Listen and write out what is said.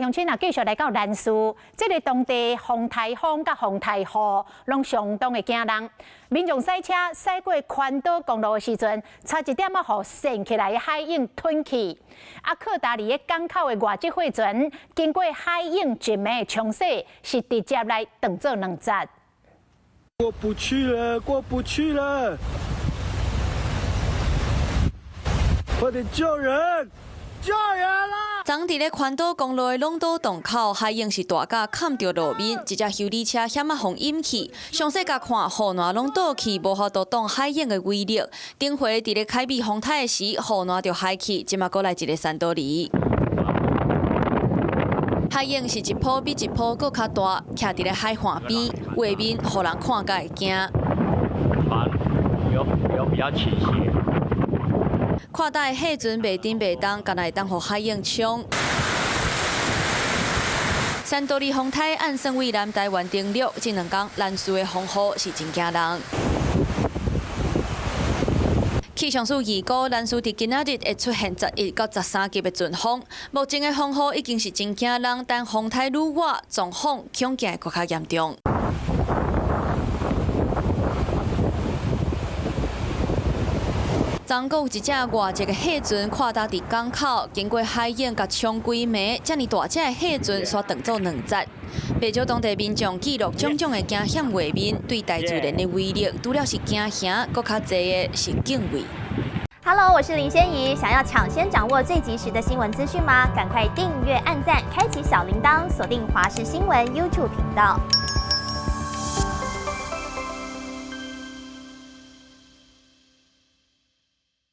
鄉親啊，繼續來到蘭嶼，這个當地風颱風佮風颱雨攏相當的驚人。民眾駛車駛過環島公路的時陣，差一點仔予掀起來的海湧吞去。啊，靠達裡个港口的外籍貨船，經過海湧一暝沖洗，是直接來當做兩節。過不去了，過不去了，快點救人！救人啦！昨佇咧環島公路的朗島洞口，海湧是大甲崁著路面，一隻修理車險仔予淹去。詳細共看，護欄攏倒去，無法度擋海湧的威力。頂回佇咧凱美風颱的時，護欄就海去，這馬閣來一个山多里。海湧是一波比一波閣較大，徛佇咧海岸邊，畫面予人看甲會驚。有有比較傾斜。看台貨船袂振袂動，敢若會當予海湧沖。山多里風颱按算對南台灣登陸，這兩工蘭嶼的風雨是真驚人。氣象署預估，蘭嶼佇今仔日會出現11到13級的陣風。目前的風雨已經是真驚人，但風颱愈倚，狀況恐驚會閣較嚴重。昨閣有一隻外籍的貨船跨搭佇港口，經過海湧共沖幾暝，遮爾大隻的貨船煞當做兩節。袂少當地民眾記錄種種的驚險畫面，對大自然的威力，除了是驚嚇，閣較濟的是敬畏。 Hello，我是林仙怡，想要搶先掌握最及時的新聞資訊嗎？趕快訂閱、按讚、開啟小鈴鐺，鎖定華視新聞 YouTube 頻道。